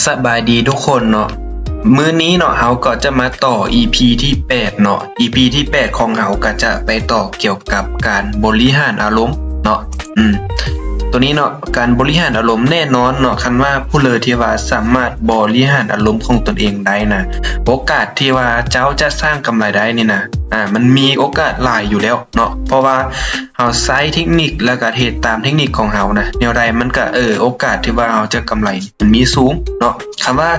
ສະບາຍດີທຸກຄົນເນາະ, ມື້ນີ້ເນາະ ເຮົາກໍຈະມາຕໍ່ ອີພີ ທີແປດເນາະ. ອີພີ ທີແປດຂອງເຮົາກໍຈະໄປຕໍ່ກ່ຽວກັບການບໍລິຫານອາລົມເນາະ. ອືມ ໂຕນີ້ເນາະ ການບໍລິຫານອາລົມ ແນ່ນອນເນາະ ຄັນວ່າຜູ້ໃດທີ່ວ່າສາມາດບໍລິຫານອາລົມຂອງຕົນເອງໄດ້ນະ ໂອກາດທີ່ວ່າເຈົ້າຈະສ້າງກຳໄລໄດ້ນີ້ນະ ອາ ມັນມີໂອກາດຫຼາຍຢູ່ແລ້ວເນາະ, ເພາະວ່າເຮົາໃຊ້ເທັກນິກ ແລ້ວກໍເຮັດຕາມເທັກນິກຂອງເຮົານະ ແນວໃດມັນກໍ ເອີ ໂອກາດທີ່ວ່າເຮົາຈະກຳໄລ ມັນມີສູງເນາະ. ຄຳວ່າ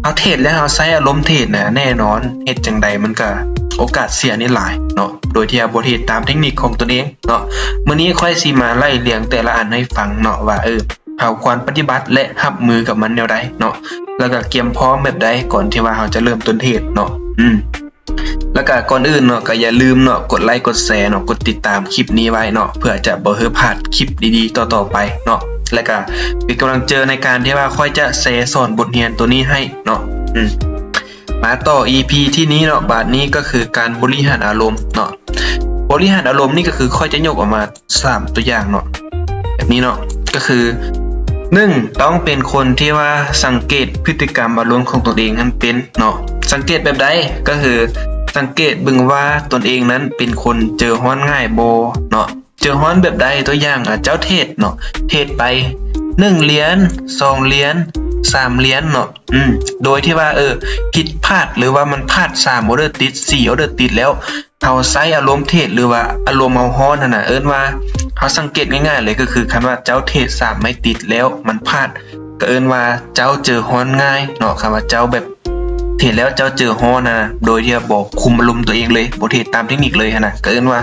ເຮົາເທຣດແລ້ວເຮົາໃຊ້ອາລົມເທຣດນະ ແນ່ນອນ ເຮັດຈັ່ງໃດມັນກະໂອກາດເສຍນີ້ຫຼາຍເນາະ ໂດຍທີ່ເຮົາບໍ່ເຮັດຕາມເທັກນິກຂອງຕົນເອງເນາະ. ມື້ນີ້ຂ້ອຍຊິມາໄລ່ລຽງແຕ່ລະອັນໃຫ້ຟັງເນາະ ວ່າ ເອີ ເຮົາຄວນປະຕິບັດ ແລະ ຮັບມືກັບມັນແນວໃດເນາະ ແລ້ວກະກຽມພ້ອມແບບໃດ ກ່ອນທີ່ວ່າເຮົາຈະເລີ່ມຕົ້ນເທຣດເນາະ. ອືມ ແລ້ວກະກ່ອນອື່ນເນາະ ກະຢ່າລືມເນາະ ກົດໄລ ກົດແຊເນາະ ກົດຕິດຕາມຄລິບນີ້ໄວ້ເນາະ ເພື່ອຈະບໍ່ໃຫ້ພາດຄລິບດີໆຕໍ່ໆໄປເນາະ ແລ້ວກະເປັນກຳລັງໃຈໃນການທີ່ວ່າຂ້ອຍຈະແຊສອນບົດຮຽນໂຕນີ້ໃຫ້ເນາະ. ອືມ ມາຕໍ່ ອີພີ ທີນີ້ເນາະ, ບາດນີ້ກໍຄືການບໍລິຫານອາລົມເນາະ. ບໍລິຫານອາລົມນີ້ກໍຄືຂ້ອຍຈະຍົກອອກມາ ສາມຕົວຢ່າງເນາະ ແບບນີ້ເນາະ ກໍຄື ໜຶ່ງ ຕ້ອງເປັນຄົນທີ່ວ່າສັງເກດພຶດຕິກຳອາລົມຂອງຕົນເອງຫັ້ນເປັນເນາະ. ສັງເກດແບບໃດ? ກໍຄືສັງເກດເບິ່ງວ່າຕົນເອງນັ້ນເປັນຄົນເຈີຮ້ອນງ່າຍບໍ່ເນາະ. ເຈີຮ້ອນແບບໃດ? ຕົວຢ່າງ ອາ ເຈົ້າເທຣດເນາະ ເທຣດໄປໜຶ່ງຫຼຽນ ສອງຫຼຽນ ສາມຫຼຽນເນາະ ອືມ ໂດຍທີ່ວ່າ ເອີ ຜິດພາດ ຫຼືວ່າມັນພາດສາມອໍເດີຕິດ ສີ່ອໍເດີຕິດແລ້ວ ເຮົາໃຊ້ອາລົມເທຣດ ຫຼືວ່າອາລົມເຮົາຮ້ອນຫັ້ນນະ ເອີ້ນວ່າ ເຮົາສັງເກດງ່າຍໆເລີຍ ກໍຄືຄັນວ່າເຈົ້າເທຣດສາມໄມ້ຕິດແລ້ວມັນພາດ ກໍເອີ້ນວ່າເຈົ້າເຈີຮ້ອນງ່າຍເນາະ. ຄັນວ່າເຈົ້າແບບເທຣດແລ້ວເຈົ້າເຈີຮ້ອນນະ ໂດຍທີ່ວ່າບໍ່ຄຸມອາລົມຕົວເອງເລີຍ ບໍ່ເທຣດຕາມເທັກນິກເລີຍຫັ້ນນະ ກໍເອີ້ນວ່າ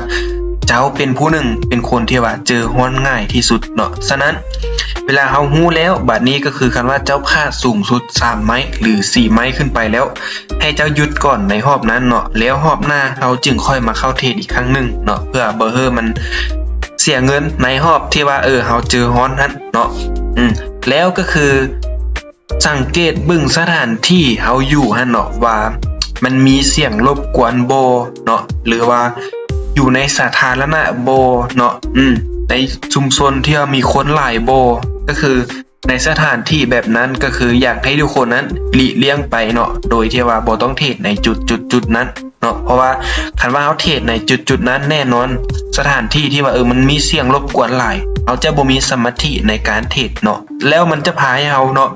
ເຈົ້າເປັນຜູ້ໜຶ່ງ ເປັນຄົນທີ່ວ່າເຈີຮ້ອນງ່າຍທີ່ສຸດເນາະ. ສະນັ້ນ ເວລາເຮົາຮູ້ແລ້ວ ບາດນີ້ກໍຄືຄັນວ່າເຈົ້າພາດສູງສຸດສາມໄມ້ ຫຼື ສີ່ໄມ້ຂຶ້ນໄປແລ້ວ ໃຫ້ເຈົ້າຢຸດກ່ອນໃນຮອບນັ້ນເນາະ ແລ້ວຮອບໜ້າເຮົາຈຶ່ງຄ່ອຍມາເຂົ້າເທຣດອີກຄັ້ງໜຶ່ງເນາະ ເພື່ອບໍ່ໃຫ້ມັນເສຍເງິນໃນຮອບທີ່ວ່າ ເອີ ເຮົາເຈີຮ້ອນຫັ້ນເນາະ. ອືມ ແລ້ວກໍຄືສັງເກດເບິ່ງສະຖານທີ່ເຮົາຢູ່ຫັ້ນເນາະ ວ່າມັນມີສຽງລົບກວນບໍ່ເນາະ ຫຼືວ່າຢູ່ໃນສາທາລະນະບໍ່ເນາະ ອືມ ໃນຊຸມຊົນທີ່ວ່າມີຄົນຫຼາຍບໍ່ ກໍຄື ໃນສະຖານທີ່ແບບນັ້ນ ກໍຄືຢາກໃຫ້ທຸກຄົນນັ້ນຫຼີກລ່ຽງໄປເນາະ ໂດຍທີ່ວ່າບໍ່ຕ້ອງເທຣດໃນຈຸດໆນັ້ນເນາະ. ເພາະວ່າຄັນວ່າເຮົາເທຣດໃນຈຸດໆນັ້ນ ແນ່ນອນ ສະຖານທີ່ທີ່ວ່າ ເອີ ມັນມີສຽງລົບກວນຫຼາຍ ເຮົາຈະບໍ່ມີສະມາທິໃນການເທຣດເນາະ ແລ້ວມັນຈະພາໃຫ້ເຮົາເນາະ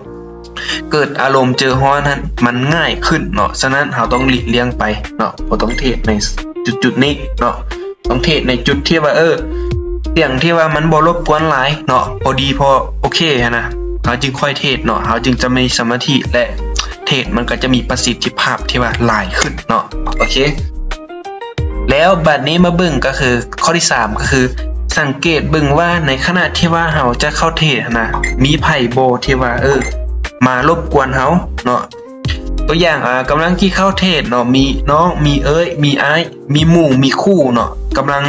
ເກີດອາລົມເຈີຮ້ອນຫັ້ນ ມັນງ່າຍຂຶ້ນເນາະ. ສະນັ້ນ ເຮົາຕ້ອງຫຼີກລ່ຽງໄປເນາະ ບໍ່ຕ້ອງເທຣດໃນຈຸດໆນີ້ເນາະ. ຕ້ອງເທຣດໃນຈຸດທີ່ວ່າ ເອີ ສຽງທີ່ວ່າມັນບໍ່ລົບກວນຫຼາຍເນາະ ພໍດີພໍໂອເຄຫັ້ນນະ ເຮົາຈຶ່ງຄ່ອຍເທຣດເນາະ ເຮົາຈຶ່ງຈະມີສະມາທິ ແລະ ເທຣດມັນກໍຈະມີປະສິດທິພາບທີ່ວ່າຫຼາຍຂຶ້ນເນາະ. ໂອເຄ ແລ້ວບາດນີ້ມາເບິ່ງ ກໍຄືຂໍ້ທີສາມ ກໍຄືສັງເກດເບິ່ງວ່າໃນຂະນະທີ່ວ່າເຮົາຈະເຂົ້າເທຣດຫັ້ນນະ ມີໃຜບໍ່ທີ່ວ່າ ເອີ ມາລົບກວນເຮົາເນາະ. ຕົວຢ່າງ ອາ ກຳລັງຊິເຂົ້າເທຣດເນາະ ມີນ້ອງ ມີເອີຍ ມີອ້າຍ ມີໝູ່ ມີຄູ່ເນາະ ກຳລັງ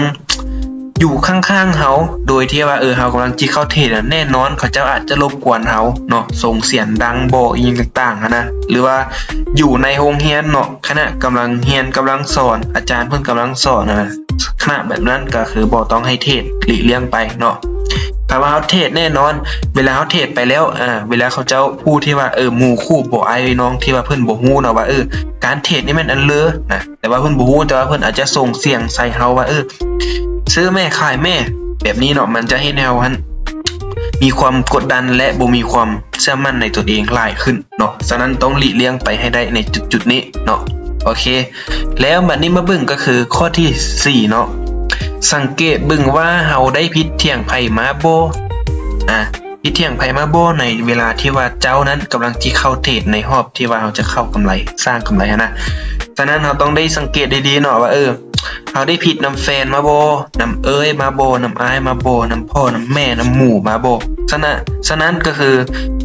ຢູ່ຂ້າງໆເຮົາ ໂດຍທີ່ວ່າ ເອີ ເຮົາກຳລັງຊິເຂົ້າເທຣດນະ ແນ່ນອນເຂົາເຈົ້າອາດຈະລົບກວນເຮົາເນາະ ສົ່ງສຽງດັງບໍ່ ອີ່ຫຍັງຕ່າງໆຫັ້ນນະ ຫຼືວ່າຢູ່ໃນໂຮງຮຽນເນາະ ຄະນະກຳລັງຮຽນ ກຳລັງສອນ ອາຈານເພິ່ນກຳລັງສອນຫັ້ນນະ ຂະນະແບບນັ້ນກໍຄືບໍ່ຕ້ອງໃຫ້ເທຣດ ຫຼີກລ່ຽງໄປເນາະ. ຖ້າວ່າເຮົາເທຣດແນ່ນອນ ເວລາເຮົາເທຣດໄປແລ້ວ ອາ ເວລາເຂົາເຈົ້າຜູ້ທີ່ວ່າ ເອີ ໝູ່ຄູ່ບໍ່ ອ້າຍນ້ອງທີ່ວ່າເພິ່ນບໍ່ຮູ້ເນາະວ່າ ເອີ ການເທຣດນີ້ແມ່ນອັນເລີນະ ແຕ່ວ່າເພິ່ນບໍ່ຮູ້ ແຕ່ວ່າເພິ່ນອາດຈະສົ່ງສຽງໃສ່ເຮົາວ່າ ເອີ ຊື້ແມ່ ຂາຍແມ່ ແບບນີ້ເນາະ ມັນຈະເຮັດໃຫ້ເຮົາຫັ້ນມີຄວາມກົດດັນ ແລະ ບໍ່ມີຄວາມເຊື່ອໝັ້ນໃນຕົນເອງຫຼາຍຂຶ້ນເນາະ. ສະນັ້ນຕ້ອງຫຼີກລ່ຽງໄປໃຫ້ໄດ້ໃນຈຸດໆນີ້ເນາະ. ໂອເຄ ແລ້ວບັດນີ້ມາເບິ່ງກໍຄືຂໍ້ທີສີ່ເນາະ ສັງເກດເບິ່ງວ່າເຮົາໄດ້ຜິດຖຽງໃຜມາບໍ່ ອາ ຜິດຖຽງໃຜມາບໍ່ ໃນເວລາທີ່ວ່າເຈົ້ານັ້ນກຳລັງຊິເຂົ້າເທຣດໃນຮອບທີ່ວ່າເຮົາຈະເຂົ້າກຳໄລ ສ້າງກຳໄລຫັ້ນນະ. ສະນັ້ນເຮົາຕ້ອງໄດ້ສັງເກດດີໆເນາະວ່າ ເອີ ເຮົາໄດ້ຜິດນຳແຟນມາບໍ່ ນຳເອີຍມາບໍ່ ນຳອ້າຍມາບໍ່ ນຳພໍ່ ນຳແມ່ ນຳໝູ່ມາບໍ່. ສະນັ້ນ ສະນັ້ນກໍຄື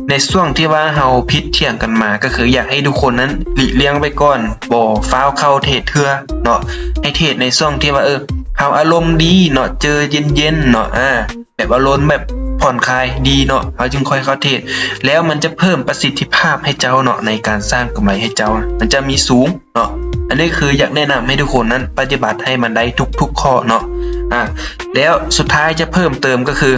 ໃນຊ່ວງທີ່ວ່າເຮົາຜິດຖຽງກັນມາ ກໍຄືຢາກໃຫ້ທຸກຄົນນັ້ນຫຼີກລ່ຽງໄປກ່ອນ ບໍ່ຟ້າວເຂົ້າເທຣດເທື່ອເນາະ. ໃຫ້ເທຣດໃນຊ່ວງທີ່ວ່າ ເອີ ເຮົາອາລົມດີເນາະ ເຈີເຢັນໆເນາະ ອາ ແບບອາລົມແບບຜ່ອນຄາຍດີເນາະ ເຮົາຈຶ່ງຄ່ອຍເຂົ້າເທຣດ ແລ້ວມັນຈະເພີ່ມປະສິດທິພາບໃຫ້ເຈົ້າເນາະ ໃນການສ້າງກຳໄລໃຫ້ເຈົ້າ ມັນຈະມີສູງເນາະ. ອັນນີ້ຄືຢາກແນະນຳໃຫ້ທຸກຄົນນັ້ນປະຕິບັດໃຫ້ມັນໄດ້ທຸກໆຂໍ້ເນາະ. ອາ ແລ້ວສຸດທ້າຍຈະເພີ່ມເຕີມກໍຄື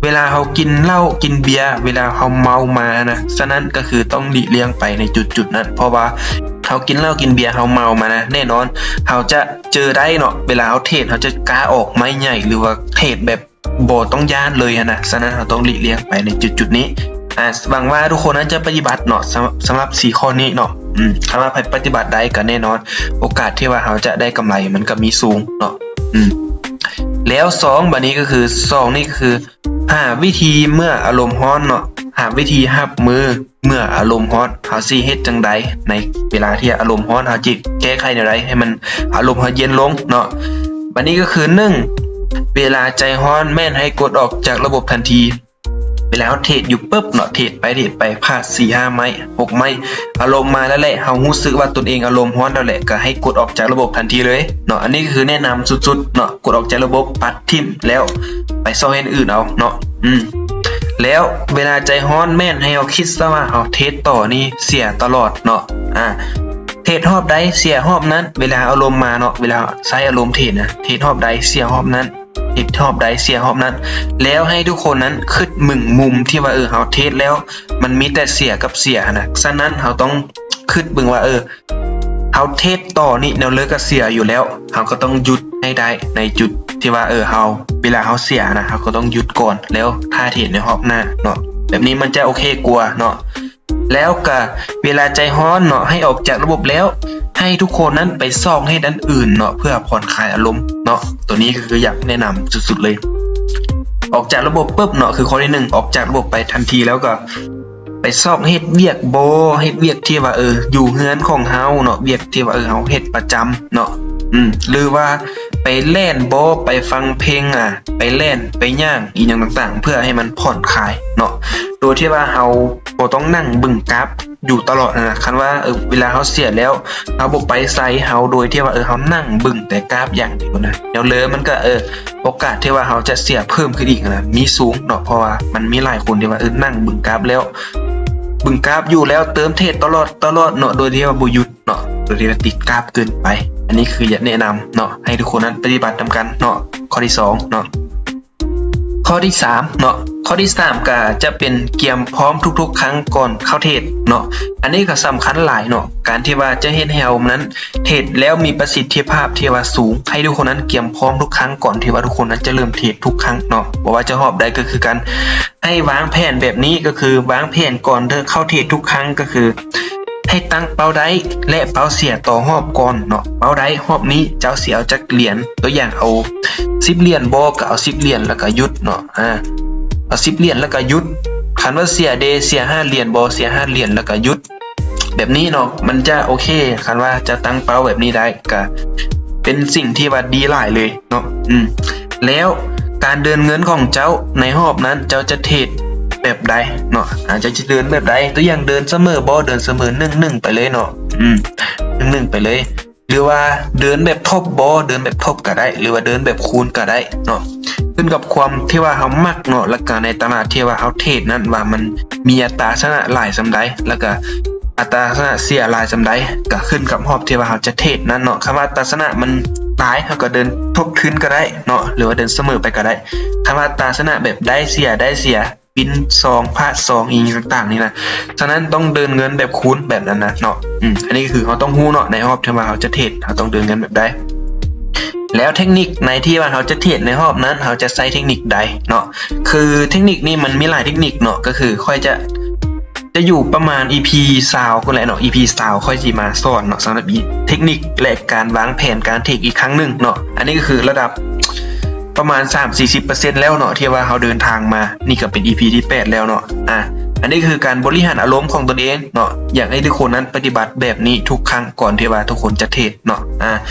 ເວລາເຮົາກິນເຫຼົ້າກິນເບຍ ເວລາເຮົາເມົາມານະ ສະນັ້ນກໍຄືຕ້ອງຫຼີກລ່ຽງໄປໃນຈຸດໆນັ້ນ ເພາະວ່າເຮົາກິນເຫຼົ້າກິນເບຍ ເຮົາເມົາມານະ ແນ່ນອນເຮົາຈະເຈີໄດ້ເນາະ ເວລາເຮົາເທຣດ ເຮົາຈະກ້າອອກໄມ້ໃຫຍ່ ຫຼືວ່າເທຣດແບບບໍ່ຕ້ອງຢ້ານເລີຍຫັ້ນນະ ສະນັ້ນເຮົາຕ້ອງຫຼີກລ່ຽງໄປໃນຈຸດໆນີ້. ອາ ຫວັງວ່າທຸກຄົນນັ້ນຈະປະຕິບັດເນາະ ສຳ ສຳລັບສີ່ຂໍ້ນີ້ເນາະ. ອືມ ຖ້າວ່າໃຜປະຕິບັດໄດ້ກໍແນ່ນອນ ໂອກາດທີ່ວ່າເຮົາຈະໄດ້ກຳໄລມັນກໍມີສູງເນາະ. ອືມ ແລ້ວສອງ ບາດນີ້ກໍຄື ສອງ ນີ້ກໍຄື ຫາວິທີເມື່ອອາລົມຮ້ອນເນາະ ຫາວິທີຮັບມືເມື່ອອາລົມຮ້ອນ ເຮົາຊິເຮັດຈັ່ງໃດໃນເວລາທີ່ອາລົມຮ້ອນ ເຮົາຊິແກ້ໄຂແນວໃດໃຫ້ມັນ ອາລົມເຮົາເຢັນລົງເນາະ. ບາດນີ້ກໍຄື ໜຶ່ງ ເວລາໃຈຮ້ອນແມ່ນໃຫ້ກົດອອກຈາກລະບົບທັນທີ. ເວລາເຮົາເທຣດຢູ່ປຶບເນາະ ເທຣດໄປເທຣດໄປ ພາດສີ່ຫ້າໄມ້ຫົກໄມ້ ອາລົມມາແລ້ວແຫຼະ ເຮົາຮູ້ສຶກວ່າຕົນເອງອາລົມຮ້ອນແລ້ວແຫຼະ ກໍໃຫ້ກົດອອກຈາກລະບົບທັນທີເລີຍເນາະ. ອັນນີ້ຄືແນະນຳສຸດໆເນາະ ກົດອອກຈາກລະບົບ ປັດຖິ້ມ ແລ້ວໄປຊອກເຮັດອື່ນເອົາເນາະ. ອືມ ແລ້ວເວລາໃຈຮ້ອນແມ່ນໃຫ້ເຮົາຄິດຊະວ່າເຮົາເທຣດຕໍ່ນີ້ເສຍຕະຫຼອດເນາະ. ອາ ເທຣດຮອບໃດເສຍຮອບນັ້ນ ເວລາອາລົມມາເນາະ ເວລາໃຊ້ອາລົມເທຣດນະ ເທຣດຮອບໃດເສຍຮອບນັ້ນ ເຮັດຮອບໃດເສຍຮອບນັ້ນ ແລ້ວໃຫ້ທຸກຄົນນັ້ນຄິດເບິ່ງມຸມທີ່ວ່າ ເອີ ເຮົາເທຣດແລ້ວມັນມີແຕ່ເສຍກັບເສຍຫັ້ນນະ. ສະນັ້ນເຮົາຕ້ອງຄິດເບິ່ງວ່າ ເອີ ເຮົາເທຣດຕໍ່ນີ້ແນວເລີກກໍເສຍຢູ່ແລ້ວ ເຮົາກໍຕ້ອງຢຸດໃຫ້ໄດ້ໃນຈຸດທີ່ວ່າ ເອີ ເຮົາ ເວລາເຮົາເສຍນະ ເຮົາກໍຕ້ອງຢຸດກ່ອນ ແລ້ວຖ້າເທຣດໃນຮອບໜ້າເນາະ ແບບນີ້ມັນຈະໂອເຄກວ່າເນາະ. ແລ້ວກະເວລາໃຈຮ້ອນເນາະ ໃຫ້ອອກຈາກລະບົບແລ້ວ ໃຫ້ທຸກຄົນນັ້ນໄປຊອກເຮັດອັນອື່ນເນາະ ເພື່ອຜ່ອນຄາຍອາລົມເນາະ. ໂຕນີ້ກໍຄືຢາກແນະນຳສຸດໆເລີຍ ອອກຈາກລະບົບປຶບເນາະ ຄືຂໍ້ທີໜຶ່ງ ອອກຈາກລະບົບໄປທັນທີ ແລ້ວກໍໄປຊອກເຮັດວຽກບໍ ເຮັດວຽກທີ່ວ່າ ເອີ ຢູ່ເຮືອນຂອງເຮົາເນາະ ວຽກທີ່ວ່າ ເອີ ເຮົາເຮັດປະຈຳເນາະ. ອືມ ຫຼືວ່າໄປແລ່ນບໍ ໄປຟັງເພງ ອາ ໄປແລ່ນ ໄປຍ່າງ ອີ່ຫຍັງຕ່າງໆ ເພື່ອໃຫ້ມັນຜ່ອນຄາຍເນາະ ໂດຍທີ່ວ່າເຮົາບໍ່ຕ້ອງນັ່ງເບິ່ງກາຟ ຢູ່ຕະຫຼອດຫັ້ນນະ. ຄັນວ່າ ເອີ ເວລາເຮົາເສຍແລ້ວ ເຮົາບໍ່ໄປໃສ ເຮົາ ໂດຍທີ່ວ່າ ເອີ ເຮົານັ່ງເບິ່ງແຕ່ກາຟຢ່າງດຽວນະ ແນວເລີມັນກະ ເອີ ໂອກາດທີ່ວ່າເຮົາຈະເສຍເພີ່ມຂຶ້ນອີກນະ ມີສູງເນາະ. ເພາະວ່າມັນມີຫຼາຍຄົນທີ່ວ່າ ເອີ ນັ່ງເບິ່ງກາຟແລ້ວ ເບິ່ງກາຟຢູ່ແລ້ວ ເຕີມເທຣດຕະຫຼອດ ຕະຫຼອດເນາະ ໂດຍທີ່ວ່າບໍ່ຢຸດເນາະ ໂດຍທີ່ວ່າຕິດກາຟເກີນໄປ. ອັນນີ້ຄືຢາກແນະນຳເນາະ ໃຫ້ທຸກຄົນນັ້ນປະຕິບັດນຳກັນເນາະ. ຂໍ້ທີສອງເນາະ ຂໍ້ທີສາມເນາະ ຂໍ້ທີສາມກະຈະເປັນກຽມພ້ອມທຸກໆຄັ້ງກ່ອນເຂົ້າເທຣດເນາະ. ອັນນີ້ກໍສຳຄັນຫຼາຍເນາະ ການທີ່ວ່າຈະເຮັດໃຫ້ເຮົານັ້ນເທຣດແລ້ວມີປະສິດທິພາບທີ່ວ່າສູງ ໃຫ້ທຸກຄົນນັ້ນກຽມພ້ອມທຸກຄັ້ງກ່ອນທີ່ວ່າທຸກຄົນນັ້ນຈະເລີ່ມເທຣດທຸກຄັ້ງເນາະ. ບໍ່ວ່າຈະຮອບໃດກໍຄືກັນ ໃຫ້ວາງແຜນແບບນີ້ ກໍຄືວາງແຜນກ່ອນເຂົ້າເທຣດທຸກຄັ້ງ ກໍຄື ໃຫ້ຕັ້ງເປົ້າໄດ້ ແລະ ເປົ້າເສຍຕໍ່ຮອບກ່ອນເນາະ. ເປົ້າໄດ້ຮອບນີ້ເຈົ້າຊິເອົາຈັກຫຼຽນ ຕົວຢ່າງເອົາສິບຫຼຽນບໍ ກໍເອົາສິບຫຼຽນແລ້ວກໍຢຸດເນາະ. ອາ ເອົາສິບຫຼຽນແລ້ວກໍຢຸດ. ຄັນວ່າເສຍເດ ເສຍຫ້າຫຼຽນບໍ ເສຍຫ້າຫຼຽນແລ້ວກໍຢຸດ ແບບນີ້ເນາະ ມັນຈະໂອເຄ. ຄັນວ່າຈະຕັ້ງເປົ້າແບບນີ້ໄດ້ ກະເປັນສິ່ງທີ່ວ່າດີຫຼາຍເລີຍເນາະ. ອືມ ແລ້ວການເດີນເງິນຂອງເຈົ້າໃນຮອບນັ້ນ ເຈົ້າຈະເທຣດແບບໃດເນາະ? ອາ ເຈົ້າຈະເດີນແບບໃດ? ຕົວຢ່າງເດີນສະເໝີບໍ ເດີນສະເໝີ ໜຶ່ງໜຶ່ງ ໄປເລີຍເນາະ. ອືມ ໜຶ່ງໜຶ່ງ ໄປເລີຍ ຫຼືວ່າເດີນແບບທົບບໍ ເດີນແບບທົບກໍໄດ້ ຫຼືວ່າເດີນແບບຄູນກໍໄດ້ເນາະ ຂຶ້ນກັບຄວາມທີ່ວ່າເຮົາມັກເນາະ ແລ້ວກໍໃນຕະຫຼາດທີ່ວ່າເຮົາເທຣດນັ້ນ ວ່າມັນມີອັດຕາຊະນະຫຼາຍສ່ຳໃດ ແລ້ວກໍອັດຕາຊະນະເສຍຫຼາຍສ່ຳໃດ ກໍຂຶ້ນກັບຮອບທີ່ວ່າເຮົາຈະເທຣດນັ້ນເນາະ. ຄັນວ່າອັດຕາຊະນະມັນຫຼາຍ ເຮົາກໍເດີນທົບຄືນກໍໄດ້ເນາະ ຫຼືວ່າເດີນສະເໝີໄປກໍໄດ້. ຄັນວ່າອັດຕາຊະນະແບບໄດ້ເສຍ ໄດ້ເສຍ ວິນສອງ ພາດສອງ ອີ່ຫຍັງຕ່າງໆນີ້ນະ ສະນັ້ນຕ້ອງເດີນເງິນແບບຄູນແບບນັ້ນນະເນາະ. ອືມ ອັນນີ້ກໍຄືເຮົາຕ້ອງຮູ້ເນາະ ໃນຮອບທີ່ວ່າເຮົາຈະເທຣດ ເຮົາຕ້ອງເດີນເງິນແບບໃດ ແລ້ວເທັກນິກໃນທີ່ວ່າເຮົາຈະເທຣດໃນຮອບນັ້ນ ເຮົາຈະໃຊ້ເທັກນິກໃດເນາະ? ຄືເທັກນິກນີ້ມັນມີຫຼາຍເທັກນິກເນາະ ກໍຄືຂ້ອຍຈະ ຈະຢູ່ປະມານອີພີຊາວພຸ້ນແຫຼະເນາະ ອີພີຊາວຂ້ອຍຊິມາສອນເນາະ ສຳລັບອີ ເທັກນິກ ແລະ ການວາງແຜນການເທຣດອີກຄັ້ງໜຶ່ງເນາະ. ອັນນີ້ກໍຄືລະດັບປະມານສາມສີ່ສິບເປີເຊັນແລ້ວເນາະ ທີ່ວ່າເຮົາເດີນທາງມາ ນີ້ກໍເປັນອີພີທີແປດແລ້ວເນາະ. ອາ ອັນນີ້ກໍຄືການບໍລິຫານອາລົມຂອງຕົນເອງເນາະ ຢາກໃຫ້ທຸກຄົນນັ້ນປະຕິບັດແບບນີ້ທຸກຄັ້ງກ່ອນທີ່ວ່າທຸກຄົນຈະເທຣດເນາະ. ອາ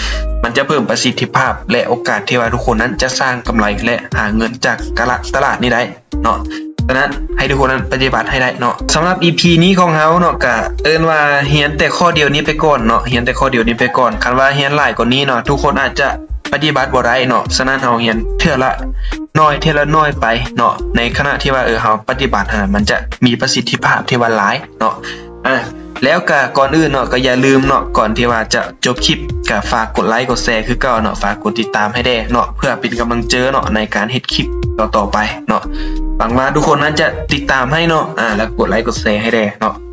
ມັນຈະເພີ່ມປະສິດທິພາບ ແລະ ໂອກາດທີ່ວ່າທຸກຄົນນັ້ນຈະສ້າງກຳໄລ ແລະ ຫາເງິນຈາກກະລະ ຕະຫຼາດນີ້ໄດ້ເນາະ. ສະນັ້ນໃຫ້ທຸກຄົນນັ້ນປະຕິບັດໃຫ້ໄດ້ເນາະ. ສຳລັບອີພີນີ້ຂອງເຮົາເນາະ ກະເອີ້ນວ່າຮຽນແຕ່ຂໍ້ດຽວນີ້ໄປກ່ອນເນາະ ຮຽນແຕ່ຂໍ້ດຽວນີ້ໄປກ່ອນ. ຄັນວ່າຮຽນຫຼາຍກວ່ານີ້ເນາະ ທຸກຄົນອາດຈະປະຕິບັດບໍ່ໄດ້ເນາະ. ສະນັ້ນເຮົາຮຽນເທື່ອລະໜ້ອຍ ເທື່ອລະໜ້ອຍໄປເນາະ ໃນຂະນະທີ່ວ່າ ເອີ ເຮົາປະຕິບັດຫັ້ນນະ ມັນຈະມີປະສິດທິພາບທີ່ວ່າຫຼາຍເນາະ. ອາ ແລ້ວກະກ່ອນອື່ນເນາະ ກໍຢ່າລືມເນາະ ກ່ອນທີ່ວ່າຈະຈົບຄລິບ ກໍຝາກກົດໄລກົດແຊຄືເກົ່າເນາະ ຝາກກົດຕິດຕາມໃຫ້ແດ່ເນາະ ເພື່ອເປັນກຳລັງເຈີເນາະ ໃນການເຮັດຄລິບຕໍ່ໆໄປເນາະ. ຫວັງວ່າທຸກຄົນນັ້ນຈະຕິດຕາມໃຫ້ເນາະ ອາ ແລ້ວກົດໄລກົດແຊໃຫ້ແດ່ເນາະ.